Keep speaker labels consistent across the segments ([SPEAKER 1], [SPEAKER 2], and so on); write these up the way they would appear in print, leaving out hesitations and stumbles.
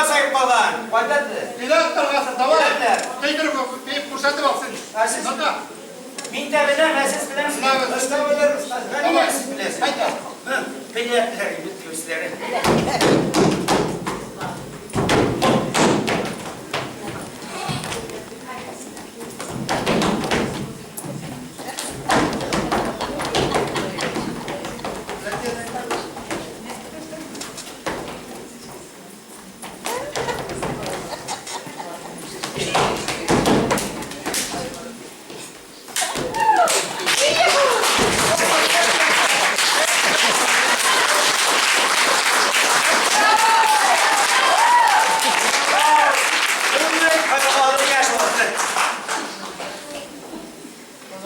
[SPEAKER 1] масаеп калган. Кайда?
[SPEAKER 2] Билет торгасы, давай.
[SPEAKER 1] Билетләр.
[SPEAKER 2] Тыйдырып, биеп күрсәтеп ал син.
[SPEAKER 1] Ә сез?
[SPEAKER 2] Ната.
[SPEAKER 1] Мин дә беләм, ә сез беләсезме?
[SPEAKER 2] Беләбез.
[SPEAKER 1] Оста белер, остаз.
[SPEAKER 2] Давай.
[SPEAKER 1] Сез беләсез.
[SPEAKER 2] Әйдә.
[SPEAKER 1] Билетләр, үзләре.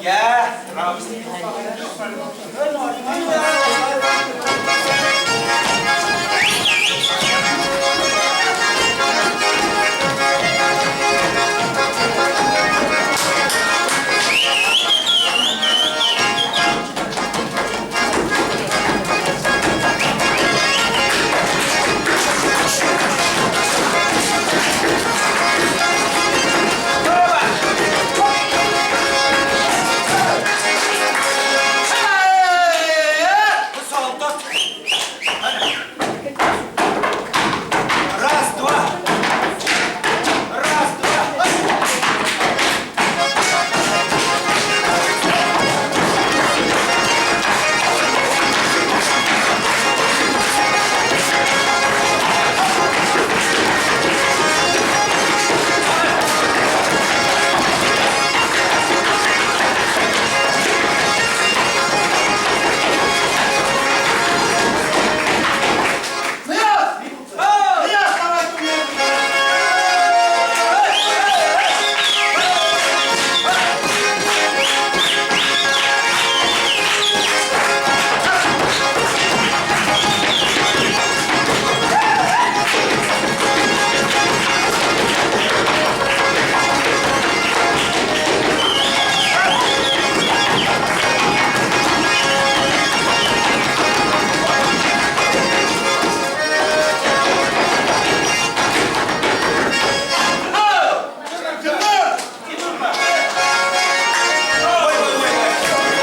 [SPEAKER 1] Я, Раз, два. Раз, два.
[SPEAKER 2] Нияз! Нияз, давай тумнем. Тимур!
[SPEAKER 1] Ой, ой, ой, ой.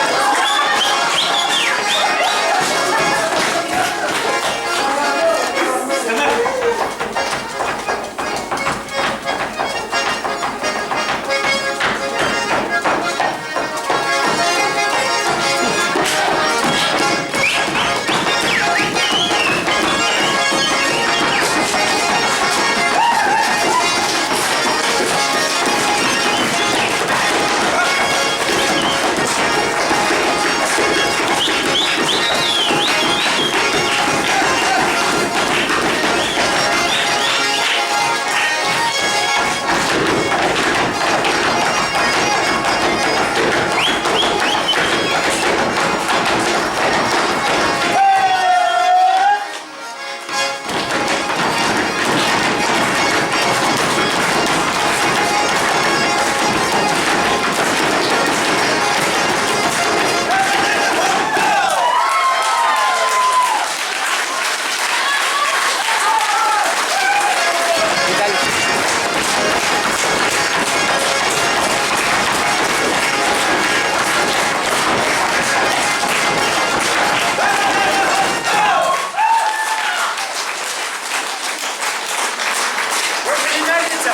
[SPEAKER 1] Больше не нравится?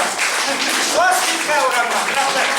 [SPEAKER 1] Вас не урамнан. Рәхмәт.